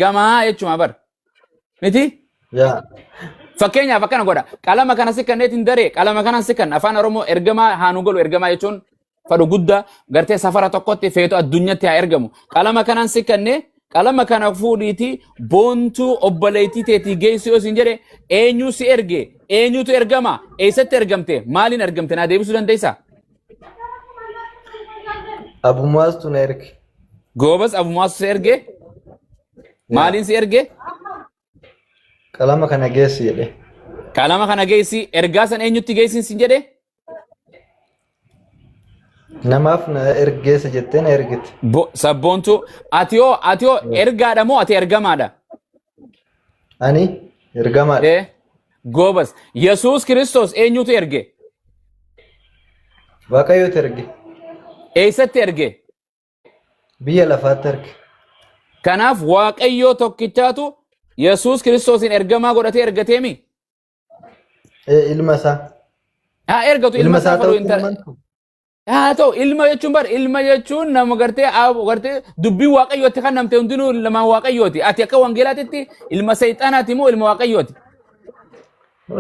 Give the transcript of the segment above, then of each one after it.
Ergamaa jechuma bar. Miti? Yaa. Fakkeenyaaf akkana godha. Qalama kana si kanneetiin daree qalama kana si kan afaan Oromoo ergamaa haa nu galu ergamaa jechuun fadhu guddaa gartee safara tokkotti feetu addunyatti haa ergamu. Qalama kanan si kannee qalama kana fuudhiitii boontuu obboleettii teetii geessu yoo siin jedhe eenyu si erge eenyutu ergama eessatti ergamte maaliin ergamte naa deebisuu dandeessaa? Abumaaztu na erge. Goobas abumaatu si erge? Maaliin si erge? Qalama kana geessi jedhe. Qalama kana geessi ergaa san eenyutti geessin sin jedhe? Namaaf na ergeessa jettee na ergite. Sabboontuu ati hoo ati hoo ergaadha moo ati ergamaadha? Ani ergamaadha. Ee goobas Yesuus Kiristoos eenyutu erge? Waaqayyootu erge. Eessatti erge? Biyya lafaatti erge. Kanaaf Waaqayyoo tokkichaatu Yesuus Kiristoosin ergamaa godhatee ergateemi? Ee, ilma isaa. Haa ergatu Ilma ilma isaa isaa fadhu ta'utti intala. amantu. Haa ta'u ilma jechuun bar ilma jechuun nama gartee gartee dubbii Waaqayyootti kan namte hundinuu ilma Waaqayyooti. Ati akka wangeelaatitti ilma seexanaati moo ilma Waaqayyooti?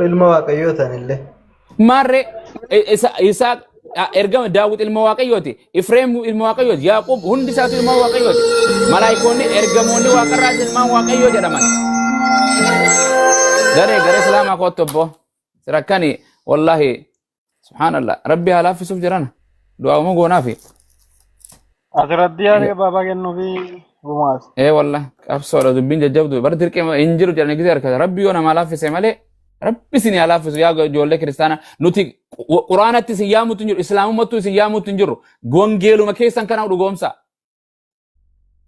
Ilma Waaqayyoo ta'anillee. Maarree isa ergama Daawit ilma Waaqayyooti. Ifreem ilma Waaqayyooti. Yaaqoob hundi isaatu ilma Waaqayyooti. Malaayikoonni ergamoonni waaqarraas ilmaan Waaqayyoo jedhaman. Garee garee Islaamaa kootti obbo. Rakkani wallaahi subhaanallah rabbi haa laaffisuuf jirana. Du'aa'uma goonaafi. Asirratti yaada gabaabaa kennuufi gumaas. Ee wallah qabsoodha dubbiin jajjabdu bar dirqima hin jiru jedhanii gisee harkata rabbi yoo namaa laaffise malee rabbi isin haa laaffisu yaa ijoollee kiristaanaa nuti quraanatti isin yaamutu hin jiru islaamummattu isin yaamutu hin jiru wangeeluma keessan kana dhugoomsa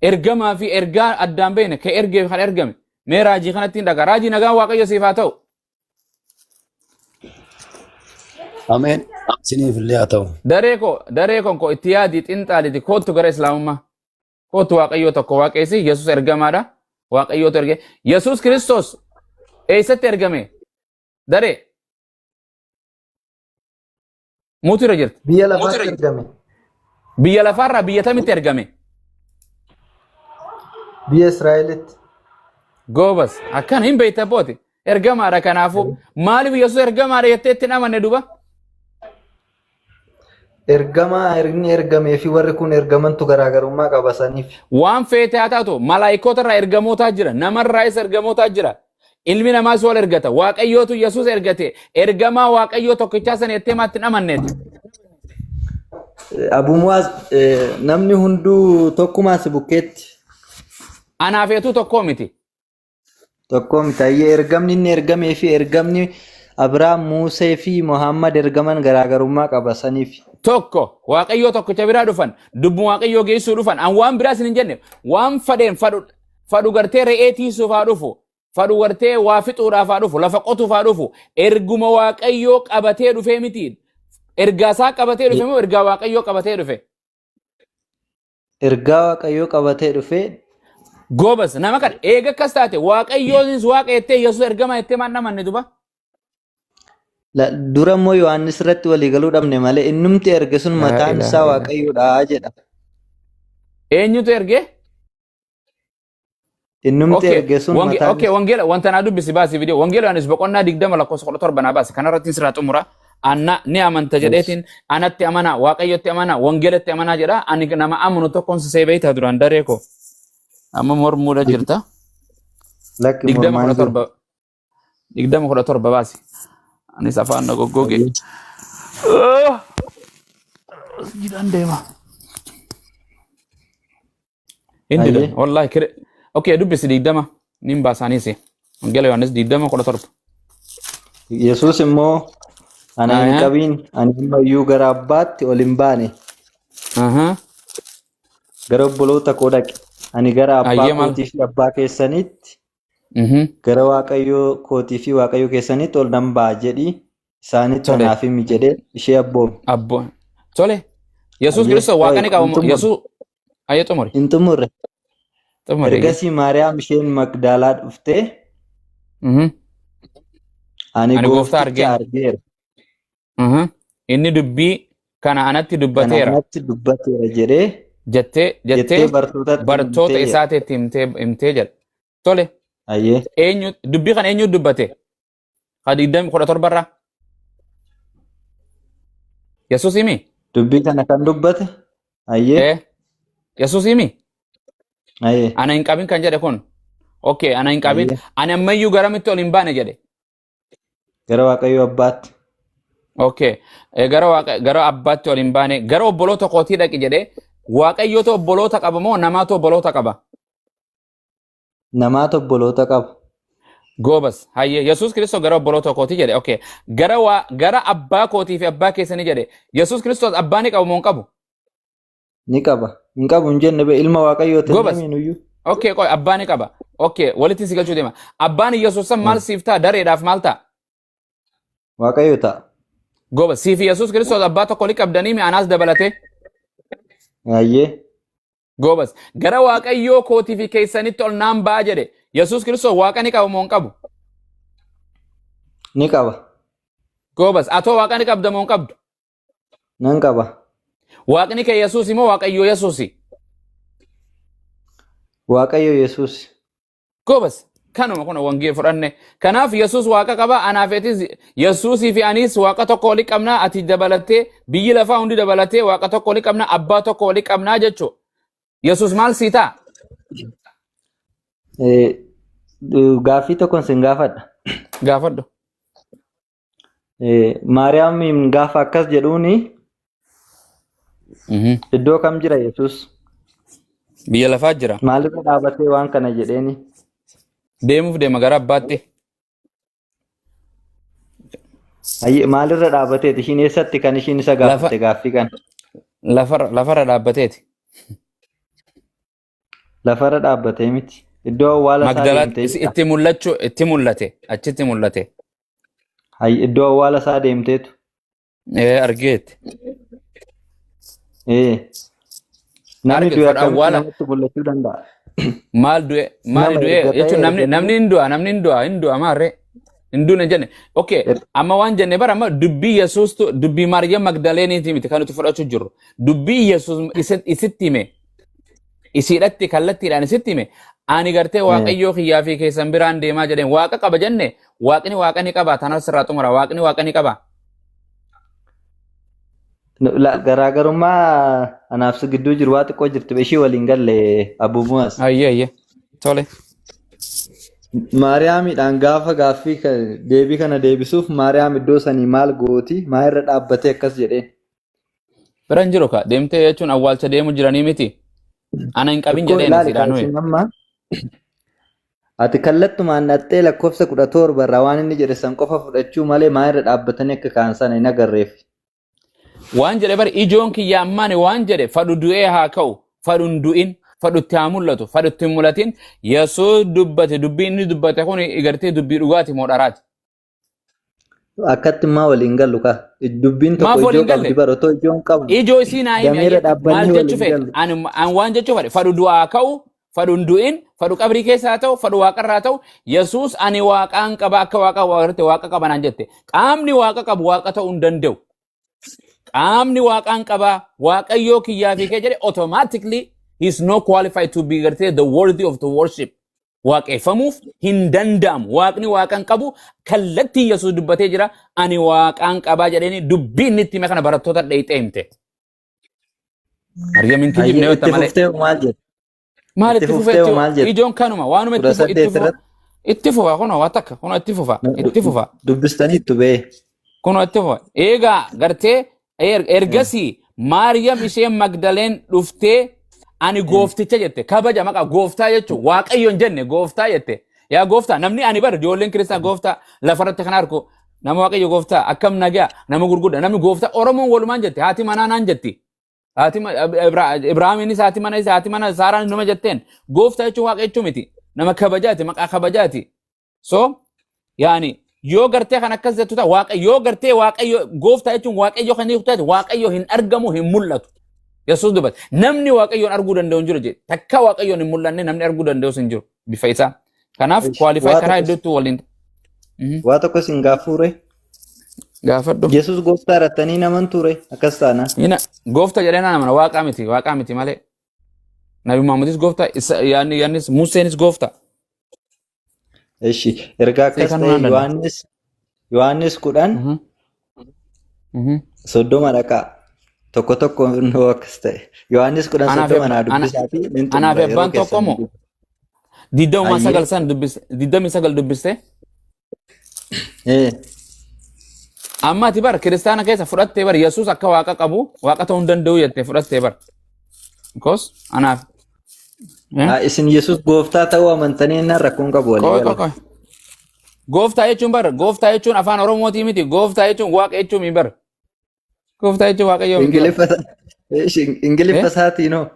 ergamaa fi ergaa addaan beekne ka ergee fi kan ergame mee raajii kanatti hin dhagaa raajii nagaan waaqayyo siif haa ta'u. Ameen. Isiniif illee haa ta'u. Daree koo daree kon koo itti yaadii xinxaaliti koottu gara islaamummaa. Kootu Waaqayyoo tokko waaqeessi Yesuus ergamaadha. Waaqayyootu erge. Yesuus Kiristoos eessatti ergame? Daree. Muutu irra jirti. Biyya lafaatti ergame. Biyya lafaarraa biyya tamitti ergame? Biyya Israa'elitti. Goobas. Akkana hin beekta abbooti. Ergamaadha kanaafuu. Maaliif Yesuus ergamaadha jettee itti hin amanne duba? Ergamaa inni ergamee fi warri kun ergamantu garaagarummaa qaba saniif. Waan feete haa taatu malaayikoota irraa ergamootaa jira namarraayis ergamootaa jira. Ilmi namaas wal ergata. Waaqayyootu Yesuus ergate. Ergamaa Waaqayyoo tokkichaa sana jettee maatti hin amanneeti. Abu Muwaaz namni hunduu tokkumaa si bukkeetti. Anaaf eetuu tokkoo miti. Tokkoo miti. Hayyee ergamni inni ergamee fi ergamni Abiraam, Muusee fi Muhammad ergaman garaagarummaa qaba saniif. Tokko Waaqayyoo tokkicha biraa dhufan dubbuma Waaqayyoo geessuu dhufan an waan biraa isin hin jenne waan fadheen fadhu fadhu gartee re'ee tiisuuf haa dhufu fadhu gartee waa fixuudhaaf haa dhufu lafa qotuuf haa dhufu erguma Waaqayyoo qabatee dhufee miti ergaa isaa qabatee dhufe moo ergaa Waaqayyoo qabatee dhufe. Ergaa Waaqayyoo qabatee dhufee Goobas nama kana eega akkas taate Waaqayyoonis waaqa jettee Yesuus ergamaa jettee maan namanne duba. Dura immoo Yohaannis irratti walii galuu dhabne malee innumti erge sun Laa mataan ilaaha isaa illa. Waaqayyoodha jedha. Eenyutu erge? Innumti Okay, erge sun mataan okay, wangeela wanta naa dubbisi baasi viidiyoo. Wangeela Yohaannis boqonnaa 20 lakkoofsa 17 naa baasi. Kanarratti sirraa xumura. Anna ni amanta jedheetiin anatti amanaa, Waaqayyotti amanaa, wangeelatti amanaa jedha. Ani nama amanu tokkoon si seebeeyta duraan daree koo. Amma mormuudha jirta. Lakki 20 mormaan kudha jiru. torba 20 17 baasi. Anis afaan na goggoge. Masjidaan deema. Hin didan. Hayyee. Wallahi kire. Okay, dubbisi 20. Nin baasaanis. Wangeela Yohaannis 20 17. Yesuus immoo ana hin qabiin ani amma iyyuu gara abbaatti ol hin baane gara obboloota koo dhaqi ani gara abbaa Hayyee maal? kootii fi abbaa keessaniitti gara Waaqayyoo kootii fi Waaqayyo keessaniitti ol nan ba'a jedhii isaanitti anaaf himi jedhee ishee abboome. Abbo. Tole. Yesuus Hayyee. Kiristoos waaqa Qoy, ni qaba hin moo? xumurre. Yesuus hayyee xumuri. Hin xumurre. Xumuri. Ergasii Maariyaam isheen Magdaalaa dhuftee ani Ani gooftaa goofticha argeen. argeera. Inni dubbii kana anatti Kana dubbateera. anatti dubbateera jedhee Jettee jettee jettee bartootatti bartoota himtee jedha. isaatiitti himtee himtee jedha. Tole. Ayyee. Eenyu dubbii kana eenyu dubbate? Ka 17 irraa. Yesuus himi? Dubbii kana kan dubbate. Ayyee. Ee. Yesuus himi? Ayyee. Ana hin qabin kan jedhe kun. Okay, ana hin qabin. Ayyee. Ani ammayyuu garamitti ol hin baane jedhe. Gara Waaqayyo Abbaatti. Okay. Gara waaqa gara abbaatti ol hin baane gara obboloota kootii dhaqi jedhe. Waaqayyootu obboloota qaba moo namaatu obboloota qaba? Namaatu obboloota qaba. Goobas. Hayyee Yesuus Kiristoos gara obboloota kootii jedhe. Okay. Gara waa gara abbaa kootii fi abbaa keessanii jedhe. Yesuus Kiristoos abbaa ni qaba moo hin qabu? Ni qaba. Hin qabu hin jenne be ilma Waaqayyoo ta'e Goobas. nuyyuu. Okay, qoy abbaa ni qaba. Okay, walitti si galchuu deema. Abbaan Yesuus san maal siif ta'a? Dareedhaaf maal ta'a? Waaqayyo ta'a. Goobas. Siif Yesuus Kiristoos abbaa tokko ni qabdanii mi anaas dabalatee? Ayyee. Goobas. Gara Waaqayyoo kootii fi keessanitti ol naan ba'a jedhe. Yesuus Kiristoos Waaqa ni qaba moo hin qabu? Ni qaba. Goobas. Atoo Waaqa ni qabda moo hin qabdu? Nan qaba. Waaqni kee Yesuus moo Waaqayyoo Yesuusi? Waaqayyo Yesuus. Goobas. Kanuma kun wangeela fudhanne. Kanaaf Yesuus Waaqa qaba. Anaaf atis Yesuusii fi anis Waaqa tokko walii qabna. Ati dabalatee biyyi lafaa hundi dabalatee Waaqa tokko walii qabna. Abbaa tokko walii qabnaa jechuudha. Yesuus maal sii ta'a? Gaaffii tokkon sin gaafadha. Gaafadhu. Maariyaamiin gaafa akkas jedhuuni iddoo kam jira Yesuus? Biyya lafaa jira. Maalirra dhaabatee waan kana jedheeni? Deemuuf deema gara abbaatti. Hayyee, maalirra dhaabateeti? Ishiin eessatti kan ishiin isa gaafatte gaaffii kana? Lafarra dhaabbateeti. Lafarra dhaabbatee miti. Iddoo awwaala isaa Magdalaatti deemtee jedha. itti mul'achuu itti mul'ate achitti mul'ate. Hayyee, iddoo awwaala isaa deemteetu. Ee argeetti. Ee. Namni Arge du'e fadha akkamitti awwaala namatti mul'achuu danda'a? Maal du'e maali Nama du'e erga ta'e jechuun namni erga namni hin du'a namni hin du'a hin du'a maarree hin duune jenne. Okay, amma waan jenne bara amma dubbii Yesuustu dubbii Maariyaam Magdaleeniiti miti kan nuti fudhachuu jirru. Dubbii Yesuus isitti hime isiidhatti kallattiidhaan isitti hime ani gartee Waaqayyoo kiyyaa fi keessan biraan deemaa jedheen Waaqa qaba jenne. Waaqni Waaqa ni qaba tanas irraa xumura. Waaqni Waaqa ni qaba. Garaagarummaa anaaf si gidduu jiru waa xiqqoo jirti ishii waliin galle Abuu Mu'aaz. Ayyee ayyee tole. Maariyaamiidhaan gaafa gaaffii deebii kana deebisuuf Maariyaam iddoo sanii maal gooti? Maa irra dhaabbatee akkas jedheen? Bira hin jiru ka deemtee jechuun awwaalcha deemu jiranii miti. Ana hin qabin Xiqqoo jedheen ilaali isiidhaan kaa nuyi. isin amma ati kallattumaan dhaxxee lakkoofsa 17 irraa waan inni jedhe san qofa fudhachuu malee maa irra dhaabbatanii akka ka'an sana hin agarreef. Waan jedhe bar ijoon kiyya ammaani waan jedhe fadhu du'ee haa ka'u fadhu hin du'in fadhu itti haa mul'atu fadhu itti hin mul'atin. Yesuus dubbate dubbii inni dubbate kun gartee dubbii dhugaati moo dharaati? Akkatti immaa waliin gallu kaa. Dubbiin tokko Maaf ijoo waliin galle? qabdi bara otoo ijoo hin qabne. Ijoo isii naa himi Dameera ayyee maal dhaabbannee jechuu waliin feete? gallu. Ani waan jechuu fedhe fadhu du'aa ka'u fadhu hin du'in fadhu qabrii keessa haa ta'u fadhu waaqarraa haa ta'u Yesuus ani waaqaan qaba akka waaqa waaqarratti waaqa qaba naan jette. Qaamni waaqa qabu waaqa ta'uu hin danda'u. Qaamni waaqaan qaba waaqayyoo kiyyaa fi kee jedhe automatically he is no qualified to be gartee the worthy of the worship. Waaqeffamuuf hin danda'amu. Waaqni waaqan qabu kallattiin Yesuus dubbatee jira. Ani waaqaan qabaa jedheeni dubbii inni itti hime kana barattoota dheeyxee himte. Maryam hin kijibne Hayyee yoo ta'e itti malee. fuftee maal jette? Maal Itti itti fuftee fufee maal jette? ijoon kanuma waanuma Kudha itti fufa itti saddeet fufa irratti itti fufa kunoo waa takka kunoo itti fufa itti fufa dubbistaniittu bee. kunoo itti fufa eegaa gartee ergasii Maariyam isheen Magdaleen dhuftee ani goofticha jette. Kabaja maqaa gooftaa jechuun waaqayyo hin jenne gooftaa jette. Yaa gooftaa namni ani bar ijoolleen kiristaan gooftaa lafarratti kan arku nama waaqayyo gooftaa akkam nagaa nama gurguddaa namni gooftaa Oromoon walumaan jette haati manaa naan jetti. Haati Ibrahaamiinis haati mana isaa haati mana Saaraan nama jetteen gooftaa jechuun waaqa jechuu miti. Nama kabajaati maqaa kabajaati. So yaani yoo gartee kan akkas jettu ta'a waaqa yoo gartee waaqayyo gooftaa jechuun waaqayyo kan hiiku taate waaqayyo hin argamu hin mul'atu. Yesuus dubbate namni waaqayyoon arguu danda'u hin jiru jedhe takka waaqayyoon hin mul'anne namni arguu danda'us hin jiru bifa isaa. Kanaaf qualify Waa karaa tokko hedduutti waliin. Waa tokko sin gaafuure. Gaafadhu. Yesuus gooftaa irrattanii naman ture akkas taana. Ina goofta jedhee nama waaqaa miti waaqaa miti malee. Nabi Muhammadis gooftaa isa yaanni yaannis Museenis gooftaa. Eshi erga Sii akkas kannuu ta'e nan danda'a. Yohaannis 10 30 dhaqaa. Tokko tokko nuu akkas ta'e. Yohaannis 10 Anaa fi 30 naa dubbisaa fi nin anaa xumura fi yeroo abbaan tokko keessan moo dubbisa. 29 Ayyee. san dubbiste 29 dubbiste. Eh. Amma ati bar kiristaana keessa fudhattee bar Yesuus akka waaqa qabu waaqa ta'uu hin danda'u jettee fudhattee bar. Because anaaf. Eh? Ah, isin Yesuus gooftaa ta'uu amantanii innaan rakkoon qabu walii Qoy qoy gala. qoy. Gooftaa jechuun bar gooftaa jechuun afaan Oromootii miti gooftaa jechuun waaqa jechuun mi bar. Gooftaa jechuun waaqayyoo miti bar. Ingiliffa Ingiliffa Eh? isaatiin hoo?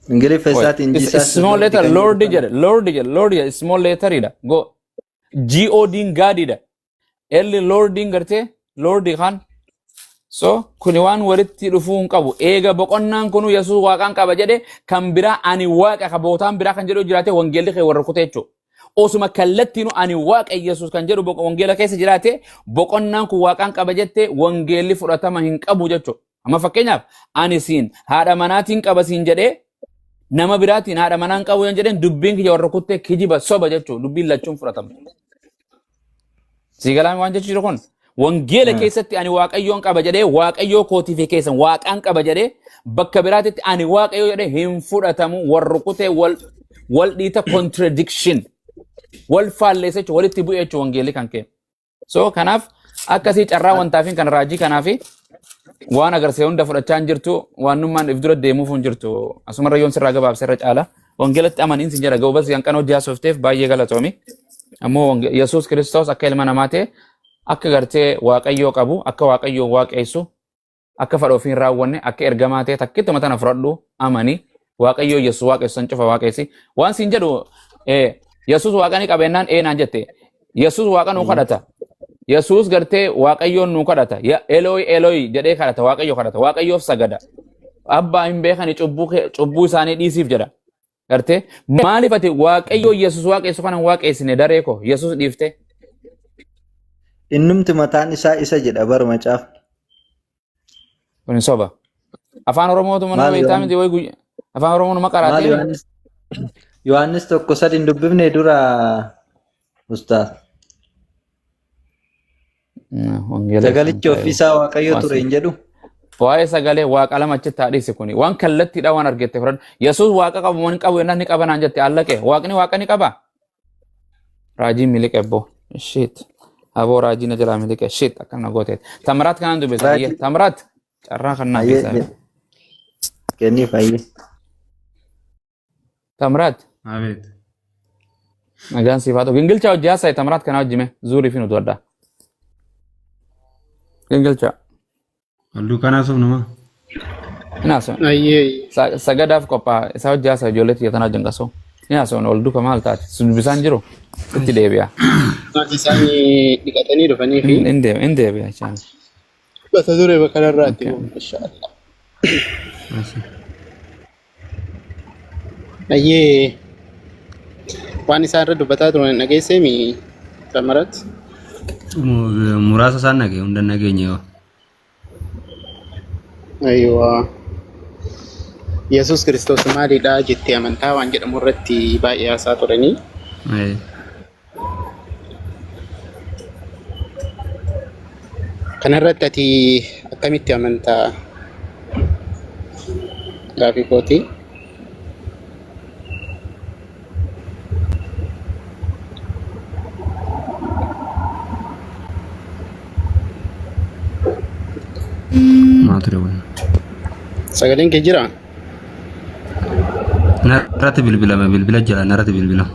Ingiliffa Qoy. isaatiin Jesus Small Lord letter kan jedhu Lord sana. jedha Lord jedha Lord jedha small letter dha. Go G O D gaadidha. L Lordiin gartee Lordi kan so kuni waan walitti dhufuu hin qabu. Eega boqonnaan kunu Yesuus waaqaan qaba jedhe kan biraa ani waaqa ka bootaan biraa kan jedhu jiraate wangeelli kee warra kutee jechuudha. Osuma kallattiinu ani waaqa Yesuus kan jedhu wangeela keessa jiraate boqonnaan kun waaqaan qaba jette wangeelli fudhatama hin qabu jechuudha. Amma fakkeenyaaf ani siin haadha manaatiin qaba siin jedhee nama biraatiin haadha manaan qabu yoo jedheen dubbiin kiyya warra kuttee kijiba soba jechuudha. Dubbiin lachuun fudhatama. Sii galaame waan jechu jiru kun wangeela keessatti ani waaqayyoon qaba jedhee waaqayyoo kootii fi keessan waaqaan qaba jedhee bakka biraatitti ani waaqayyoo jedhee hin fudhatamu warra kutee wal wal dhiita contradiction wal faalleessa jechuudha walitti bu'e jechuudha wangeelli kan kee. So kanaaf akkasii carraa wantaafin kan raajii kanaafi waan agarsiise hunda fudhachaa hin jirtu waan nummaan if dura deemuuf hin jirtu asumarra yoon sirraa gabaabse irra caala wangeelatti amaniin sin jedha ga'u bas hanqana hojii haasofteef baay'ee galatoomi. Ammoo Yesuus Kiristoos akka ilma namaa ta'e akka gartee waaqayyoo qabu akka waaqayyoo waaqessu akka fadha ofii hin raawwanne akka ergamaa ta'e takkittuma tana fudhadhu amani waaqayyoo Yesuus waaqessu san cufa waaqessi. Waan siin jedhu Yesuus waaqa ni qaba jennaan ee naan jette. Yesuus waaqa nuu kadhata. Yesuus gartee waaqayyoon nuu kadhata. Ya Elooyi Elooyi jedhee kadhata waaqayyo kadhata waaqayyoof sagada. Abbaa hin beekani cubbuu isaanii dhiisiif jedha. Gartee maaliif ati waaqayyoo Yesuus waaqessu kana hin waaqessine daree koo Yesuus dhiiftee? Innumti mataan isaa isa jedha bar macaafni. Kun hin soba. Afaan Oromootu mana Maal beektaa Yohaannis miti wayi guyya. Afaan Oromoo numa maal qaraatee miti. Yohaannis Yohaannis 1:3 hin dubbifne dura ustaaz. Wangeela isaan Sagalichi taa'e. ofiisaa Waaqayyo Waan ture hin jedhu. Waa'ee sagalee waaqa lama achitti haa dhiisi kuni. Waan kallattiidhaan waan argette fudhadhu. Yesuus waaqa qabu waan qabu jennaan ni qaba naan jette allaqe. Waaqni waaqa ni qaba. Raajiin miliqe abbo. Shit. Aboo raajii na jalaa miliqe. Shit akkam na gooteet. Tamraat kanaan dubbisa. Ayyee Raajii Tamraat carraa kan naa ayyee keessaa. kenniif ayyee. Tamraat Abeet. nagaan siif haa ta'u. Gingilchaa hojii haasa'e Tamraat kanaa hojjime zuurii fi nuti waddaa. Gingilchaa. Wal duukaa haasofnu moo? Hin haasofne. Ayyee. Sagadaaf qophaa'a. Isaa hojii haasa'e ijoollee xiyya tanaa wajjin qasoo. Hin haasofne wal duuka maal taate? Dubbisaan jiru itti deebi'a. Akka isaan dhiqatanii dhufanii fi Hin deebi'a. Hin deebi'a jechaani. mata duree bakka kanarraatti inshaallah. Ayyee waan isaan irra dubbataa turan dhageesseemi Tamarat. Muraasa isaan dhagee hunda hin dhageenye yoo. Ayyuwaa. Yesuus Kiristoos maalidha jettee amantaa waan jedhamu irratti baay'ee haasaa turanii. Kanarratti ati akkamitti amantaa gaafii kooti? Maal ture kun? Sagaleen kee jiraa? Narratti bilbilame bilbila jira narratti bilbilame.